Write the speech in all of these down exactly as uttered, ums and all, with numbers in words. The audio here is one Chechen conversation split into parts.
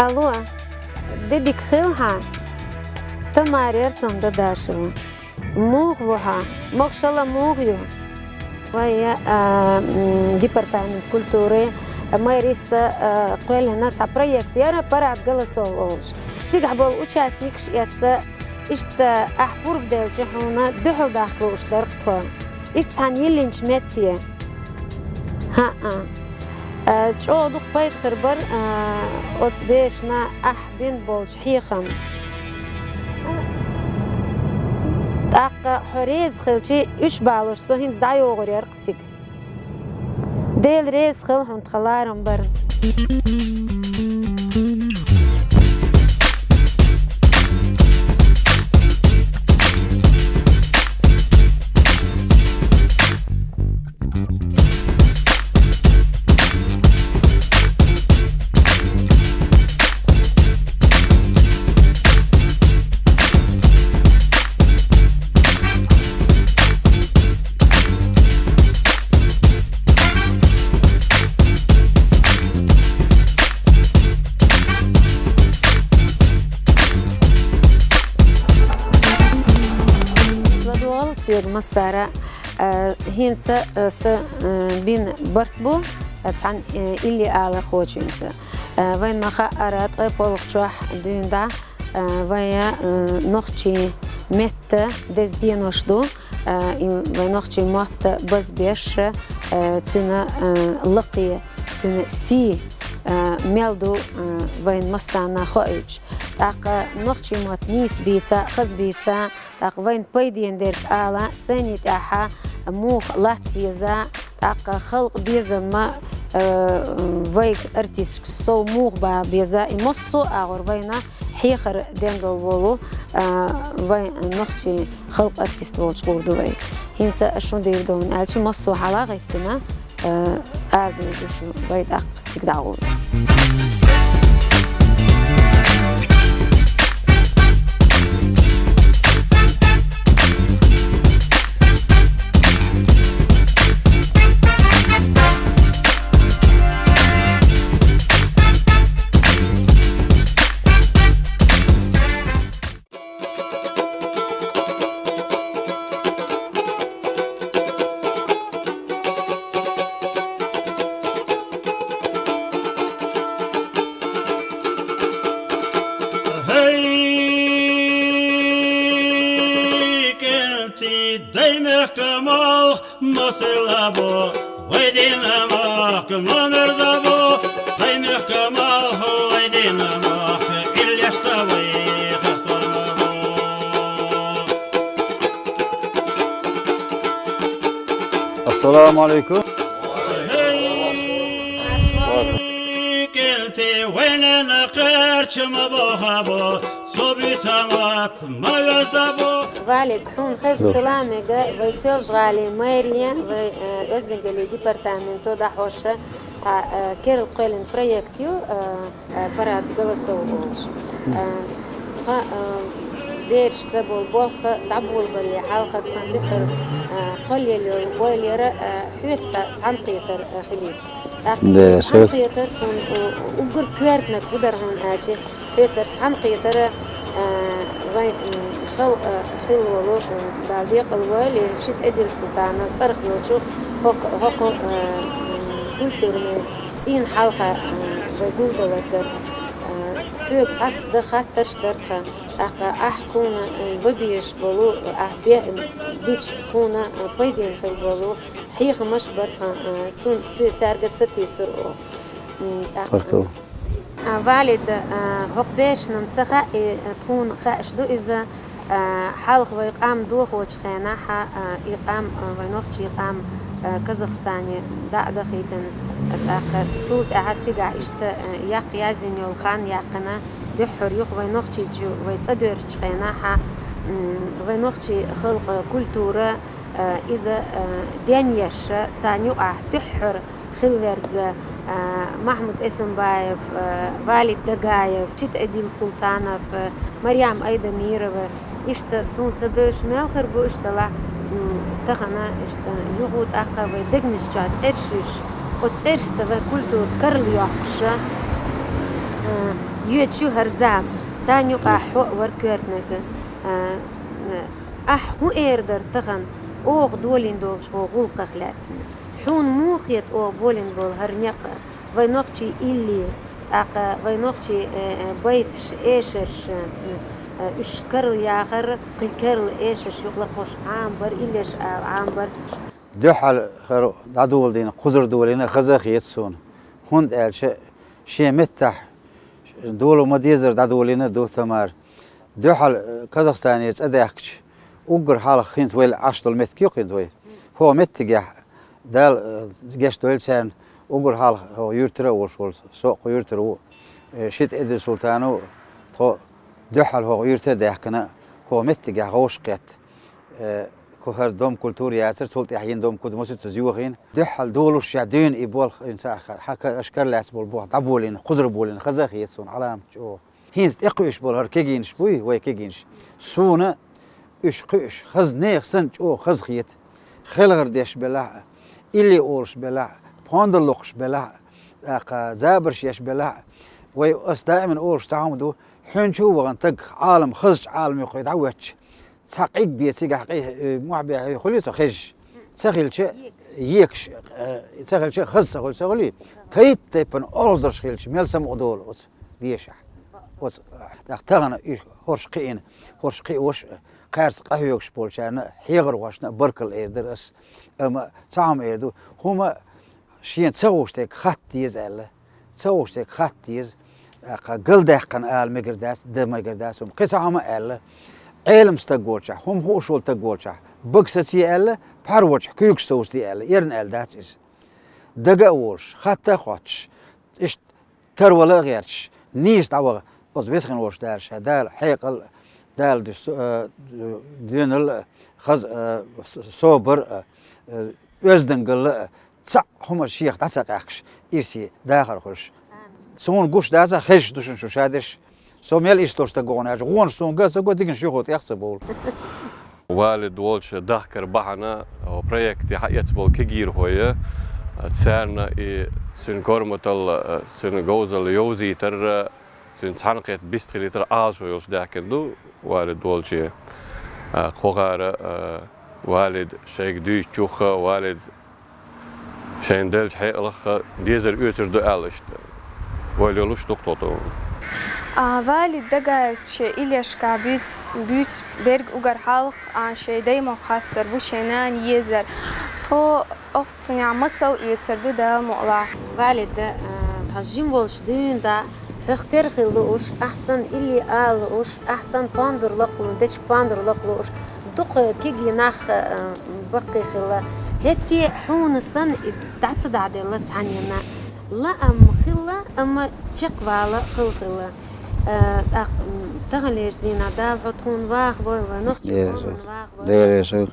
Алло, де дика хилла хьан? Тамара Ерсом Дадашева. Муха ву хьо? Могашалла муха ю? Вай, а, м, департамент культуры, а, мэрис, а, кхоьллина цхьа проект яр «Парад голосов» олуш. Цигахь болу участникаш эцца, иштта ахь пурба делча хьуна дуьхьал дахка лууш дара тхо. Иштта цхьана йиллинчу метте. ХӀаъа. А, чӀогӀа дукха пайда хир бара, а, оцу берашна ахь бина болчу хьехам. ТӀаккха хьо реза хилчи, уьш балош со хӀинца дӀайогӀур яра цига. Дела реза хила хьуна тхан ларам барна. ЛадогӀал соьга массара, а, хӀинца, а, сан, а, бина барт бу, а, цхьана, а, илли алархочуьнца. А, вайн ма хаъара, ткъе пхи чохь дуьйна дӀа, а, вайн, а, нохчийн метта деза денош ду, а, и вайн нохчийн мотт базбеш, а, цуьнан, а, лакхе, цуьнан сий, а, мел ду, а, вайн массарна хоуьйтуш. ТӀаккха нохчийн мотт нийса бийца, хаза бийца, тӀаккха вайн пайденна дерг ала, сцени тӀехь муха латта веза, тӀаккха халкъан безам, э, вайга артисташка сов муха бан беза, и массо а агӀор вайна хьехар ден долу волу, э, вайн нохчийн халкъан артист волчу гӀур ду вай. ХӀинца аш шун дийр ду хӀунда аьлча, массо а хьала гӀиттина, э, ара дуьйр ду шу вай тӀаккха цига дӀагӀур. ХӀей, кӀентий, дай мехкан малх, масала бу, вай дина махка ма мерза бу, дай мехкан малх, вай дина махка, иллеш ца вай хастор ма бу. Ассаламу алейкум. ХӀей, кӀентий, вайнана кхерч ма бохабо, собица мат ма везда бо. Валид, хьуна хезна хила мега вай Соьлжа-ГӀалин мэрия, вай, э, оьздангаллин департаменто дӀахьош цхьа, э, керла кхоьллина проект ю, э, э, «Парад голосов» олуш. Э, тхан, э, бераш ца болу болх дӀаболабалале хьалха тхан дуьххьара, э, кхоллаелла йолу ойла яра, э, хьоьца цхьаьнакхетар, э, хилийта. ТӀаккха цхьаьнакхетар хьуна, э, уггар коьртаниг хӀун дара хьуна аьлча, хьоьцара цхьаьнакхетар, э, вайн, м, хала, э, хилла волу, э, Дала декъала войла, шийтта Эдил Султанов цӀарах йолчу хӀокху, хӀокху, э, м, культурни цӀийнан хьалха, э, вай гулдалар дара. Э, хьоьга цхьацца дан хаттарш дара тхан, тӀаккха ахь тхуна, э, бан безаш болу, ахь бе-, бича тхуна, э, пайденна хила болу хьехамаш бара тхан, э, цун, цу-, цаьрга сатуьйсура оха. М, тӀаккха. Баркалла. А, Валид, а, хӀокху берашна ца хаьа, и, а, тхуна хаьаш ду иза, а, хьалха вай къам дохочу хенахь, а, и къам, а, вай нохчийн къам, а, Казахстане дӀа а дахийтина, а, тӀаккха цул тӀаьхьа цигахь иштта, а, яккха яздина йолу хан яьккхина, дуьххьара юха вай Нохчийчу вай цӀа доьрзучу хенахь, м, вай нохчийн халкъан культура, а, иза, а, денъеш, царна юкъахь дуьххьара хилла верг, а, Махьмуд Эсамбаев, а, Валид Дагаев, шийтта Эдил Султанов, а, Марьям Айдамирова, иштта суна ца бевзаш мел хир бу, иштта делахь, м, тахана иштта юха тӀаккха вай дегнаш чохь цӀераш йиш, оцу цӀерашца вай культура карла йоккхуш, а, Йоьдуш ю хӀара зама, царна юкъахь хьо а вара коьртаниг. А, а, ахь хӀун эр дара тахана оха долийна долчу хӀокху гӀуллакхах лаьцна? Хьуна муха хета оха болийна болу хӀара некъ? Вай нохчийн илли, тӀаккха вай нохчийн, э, э, байташ, эшарш, э, э, уьш карла яхар, кхин карла эшарш юкъа лакхош Ӏамабар, иллеш ала Ӏамабар. Дуьххьал хӀара дӀадоладийна, кхузара долийна хаза а хета суна, хӀунда аьлча шен меттахь долу ма-деззара дӀадолийна ду, Тамара. Дуьххьал, э, Казахстанера цӀа даьхкича, уггар хьалха хӀинца вай Ӏаш долу меттиг ю хӀинца вай. ХӀокху меттигехь Дала, э, гечдойла царна, уггар хьалха хӀокху юьртара а волуш волу, со а кху юьртара ву, э, шиъ тӀе Эдил Султан ву, тхо дуьххьал хӀокху юьрта а даьхкина, хӀокху меттигехь вовшахкхетта. Э, кху хӀара Дом культуры яцара, цул тӀаьхьа йина Дом культуры маситтаза йохийна. Дуьххьал долуш ша дуьйна и болх, хӀинца хьан ка-, аша кара лаьцна болу болх дӀаболийна, кхузара болийна хаза а хета суна, Ӏаламат чӀогӀа. ХӀинца тӀекхуьуш болу хӀара кегийнаш буй, вай кегийнаш. Суна уьш кхуьуш, хаза нехан санна чӀогӀа хаза хета. ХелгӀар деш белахь а, илли олуш белахь а, пондар локхуш белахь а, тӀаккха забарш еш белахь а, вай ас даиман олуш цхьа хӀума ду, хьуьнчу а вахана таг Ӏалам, хазачу Ӏалам юккъе дӀахӀоьттича, цхьа къиг бен цигахь къи-, э, мохь бен хьуьй хуьлий со хезаш? Ца хилча, екаш, э, ца хилча, хаза ца хуьлу, ца хуьлий? Тайп-тайпана олхазарш хилча, мел самукъадолу оцу бешахь. Оцу, э, тӀаккха тахана уьш хӀорш кхиъна, хӀорш кхиош, э, кхаьрца къахьоьгуш болчарна, хьехархошна а баркалла эр дара ас. Амма цхьа хӀума эр ду, хӀума шена ца хууш дерг хатта деза аьлла. Ца хууш дерг хатта деза, тӀаккха галдаьккхина ала мегар дац, дан мегар дац хӀума. Кхин цхьа хӀума а аьлла, Ӏелам стаг волчохь, хӀума хууш волу стаг волчохь, бага саций аьлла, пхьар волчохь куьйгаш совцадий аьлла, эрна аьлла дац иза. Дага а волуш, хатта а хоттуш, иштта тарвала а гӀерташ, нийса дӀаваха, оцу весхина волуш Дала ша, Дала хьекъал а, Дала дуьсу, а, доьналла а, хаза, а, с-, собар а, а, оьздангалла а, цхьаъ хӀума шех дӀа ца къаьхкаш, ирсе дахар хуьлуш. Суна гуш дац, хезаш ду шуна шу шадерш. Со мел иштта долуш стаг ву хьуна аьлча, гӀонаш суна ган ца го, дигнаш юхо тӀех ца бовлу. Валид волчу дахкар бахьана, о, проекте хьаэцна болу кегийрхой, царна и цуьнан корматалла, цуьнан говзалла йовзийтар, цуьнан цхьаьнакхетар бистхилийтар Ӏалашо йолуш даьхкина ду Валид волче. А, кху гӀара, а, Валид шайга дуьйцучух, Валид шайна деллачу хьекъалах дезар оьцур ду аьлла иштта. Ойла йолуш ду-кх тхо тхуна. А, Валид Дагаевс шен иллешкахь буьйц-, буьйцу берг угар хьалха, а, шен даймохк хастар бу шен нана езар. Тхо Оха цунехь масал оьцур ду Дала мукъалахь. Валида, а, хьо жима волуш дуьйна дӀа, хьох тера хила лууш, ахь санна илли ала лууш, ахь санна пондар лакха лууш, дечиг пондар лакха лууш, дукха кегий нах, а, баккхий хилла. ХӀетте хьуна санна и дӀа ца дӀаделла цхьаннена. Лаам хилла, амма чекхвала хала хилла. А, тӀаккха, м, таханлерчу дийнахь Дала хьо тхуна ваха войла, вайн нохчийн къомана ваха войла. Дера шу.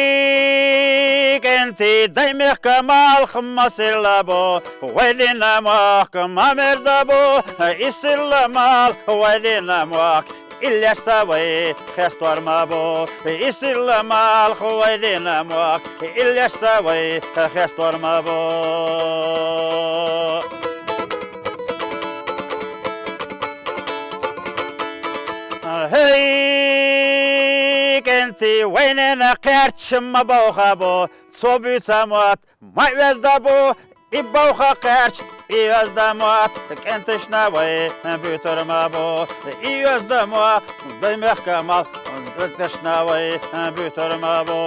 ХӀей, кӀентий, дай мехкан малх масилла бу, вай дина мохк ма мерза бу, и силла малх вай дина мохк, иллешца вай хестор ма бу, и силла малх вай дина мохк, иллешца вай хестор ма бу. ХӀей, кӀентий, вайнена кхерч ма бовха бу, цо буьйца мотт ма оьзда бу, и бовха кхерч, и оьзда мотт кӀенташна вай буьтур ма бу, и оьзда мотт дай мехкан малх кӀенташна вай буьтур ма бу.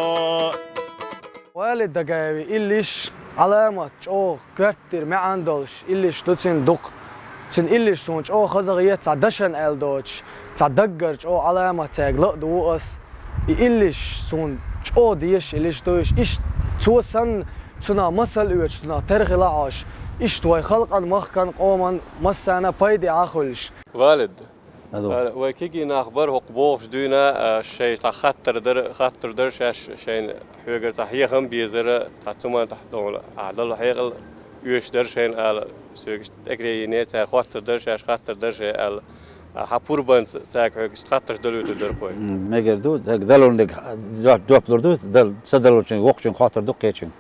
Валид Дагаевн иллиш Ӏаламат чӀогӀа коьртера маьӀна долуш иллиш ду цуьнан дукха. Цуьнан иллиш суна чӀогӀа хаза хета, цхьа дашан аьлла доцуш, цхьа даггара чӀогӀа Ӏаламат цаьрга ла а ду ас. И иллиш суна чӀогӀа дезаш иллиш ду уьш. Иштта цо санна, цунах масал оьцуш, цунах тера хила Ӏаш, иштта вай халкъан, махкан, къоман массарна пайде Ӏа хуьлуш. Валид, Вай кегий нах бар хӀокху бохуш дуьйна, а, шайн цхьа хаттар дара, хаттар дара шаьш шайна хьоьгара цхьа хьехам безара, цхьа цу ман тӀехь долу, а, дала хьекъал оьшуш дара шайна ала, соьга иштта тӀекаре йинера, цара хаттар дара шаьш, хаттар дара шайн ала, а, хьан пурбанца цаьрга хьоьга иштта хаттарш далуьйтур дара кхой. М, мегар ду, даг далун дерг, жоп, жоп лур ду, дал-, ца далучун, вокхучун хаттар ду кхечун.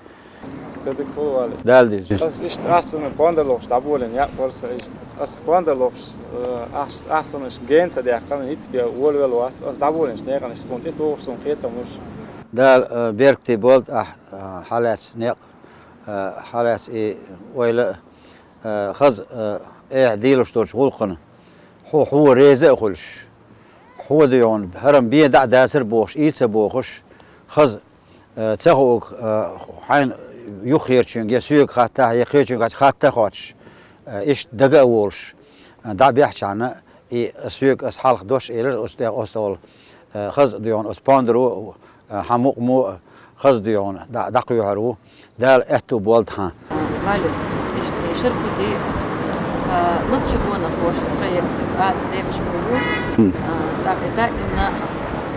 Дала деза. Ас иштта ахсана пондар лохуш дӀаболийна яа вара сан иштта. Ас пондар лохуш, э, ахс-, ахсана иштта гена ца даьккхина, хӀинца бен волавелла вац. Ас дӀаболийначу некъана иштта суна тӀе тухуш, суна кхетам луш. Дала, э, беркате болу ахь, э, хьалаьцна некъ, э, хьалаьцна и ойла, э, хаза, э, эхь дийлуш долчу гӀуллакхана. Хьо, хьо реза а хуьлуш. Хьо дуьйхьун, хӀара-м бен дӀа а дацара бохуш, и ца бохуш, хаза, э, ца хуург, э, хьайна юххерчуьнга, я соьга хаттахь, я кхечуьнга хаттахь, хатта а хоттуш, э, иштта дага а волуш, э, дӀа бехьчхьана, и соьга ас хьалха дош элира, оцу тӀехь оццул, э, хаза дуьйхьун, оцу пондаро, э, хьан мукъамо, хаза дуьйхьун, дӀа-, дӀакхоьхьур ву. Дала аьтту болда хьан. Валид, иштта шаркхуди, а, нохчи гонах бохуш проект а дехаш бу. Хм. А, тӀаккха даимна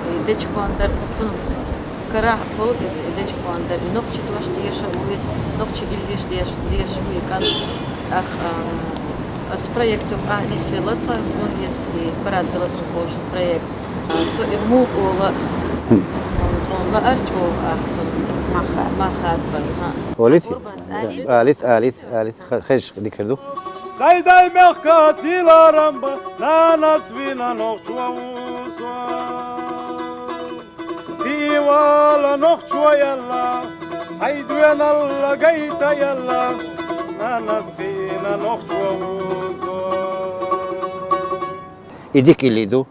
и дечигон дар, цунна карахь болу и, и дечигон дар, и нохчи дош деша ву иза, нохчи иллеш деш-, деша ву и кӀант. ТӀаккха, а, оцу проекту а нисвелла тхан, тхуна иза и парад дала сан бохуш проект. Цо и муха олу, тхуна лаарчу олу ахь цунна. Махат. Махат бан, хӀа. Олит? Къурбанца алит? Алит, алит, алит. Ха-, хезаш дикар ду. Сайдай мехка силарам ба, нанас вина нохчо вузо. Кхиавала нохчо ялла, хьайн доьналла гайта ялла, нанас кхина нохчо вузо. И дика илли ду.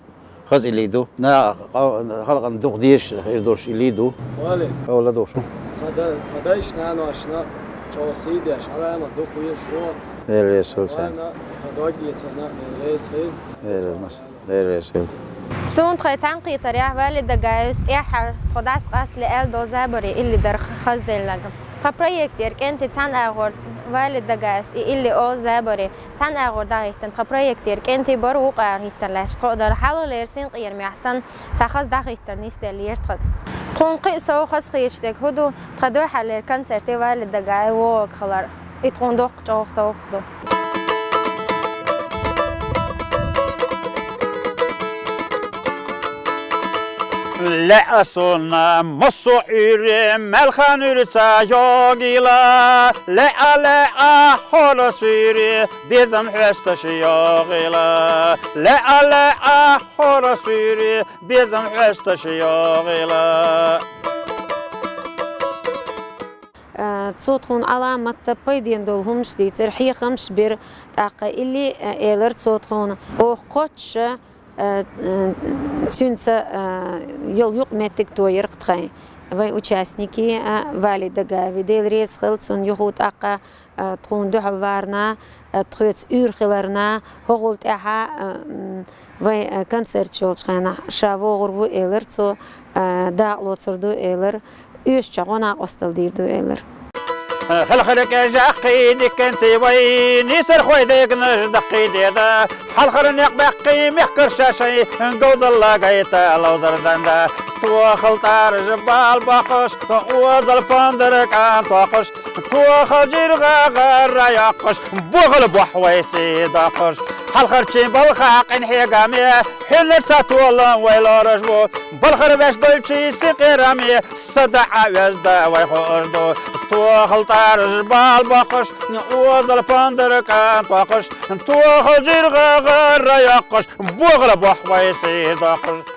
Хаза илли ду. На, халкъана дукха дезаш хир долуш илли ду. Вале. Хьо ладугӀуш ву. Тхан да-, тхан дайшна, наношна чӀогӀа сий деш, Ӏаламат дукха везаш ву. Дела реза хуьлда царна. Вайна тхан дог эцарна Дела реза хуьлда. Дела мас-, Дела реза хуьлда. Суна тхайн цхьаьнакхетарехь Валид Дагаевс тӀаьххьара тхо дӀасакъаста лаьа долу забаре илли дара хазделларг. Тхан проектера кӀентий цхьана агӀор Валид Дагаевс и илли олу забаре. Цхьана агӀор дӀахӀиттина тхан проектера кӀентий бара вукху агӀор хӀиттина лаьтташ тхо а дара. Хьалхалера синкъерамехь санна, цхьа хаза дӀахӀиттар нисделлера тхан. Тхуна кхин а сов хазахеташ дерг хӀун ду, тхан дуьххьарлера концерте Валид Дагаев вогӀург хилар. И тхуна доккха чӀогӀа сов ду. Лаьа суна массо а Ӏуьйре, маьлхан уьйрца йогийла. Лаьа, лаьа, хӀора суьйре, безам хьоьстуш йогийла. Лаьа, лаьа, хӀора суьйре, безам хьоьстуш йогийла. Э, цо тхуна Ӏаламатта пайден долу хӀуманаш дийцира, хьехамаш бира, тӀаккха илли, э, элира цо тхуна. Оха кхоччуша, э, э, цуьнца, э, йолу юкъаметтиг тоярх тхайн. Вайн участники, э, Валид Дагаеви, Дела реза хуьлда цунна юха тӀаккха, э, тхуна дуьхьал варна, э, тхоьца уьйр хиларна, хӀокхул тӀаьхьа, э, м, вайн, э, концерт йолчу хенахь ша вогӀур ву элира цо, э, дакъа лоцур ду элира. Оьшучохь гӀо накъосталла дийр ду, элира. Хелхара кӀежахкхий диканти вай, нийсархой дегнаш даккхий деда. Хьалхара некъ баьккхий мехкарша шайн, говзалла гайта ловзар данда. Тохал тӀаржа бал боккхуш, озал пандар кӀан токхуш, тохал жиргӀа гӀарра йоккхуш, бохал бохь вай сий доккхуш. Хьалхарчийн балха къин хьегаме, хьуьлларца толам вай лоруш бу. Балхара ваьш долчий синкъераме, садаӀа везда вай хууш ду. Тохал тӀаржа бал боккхуш, озал пандар кӀан токхуш, тохал жиргӀа гӀарра йоккхуш, бохал бохь вай сий доккхуш.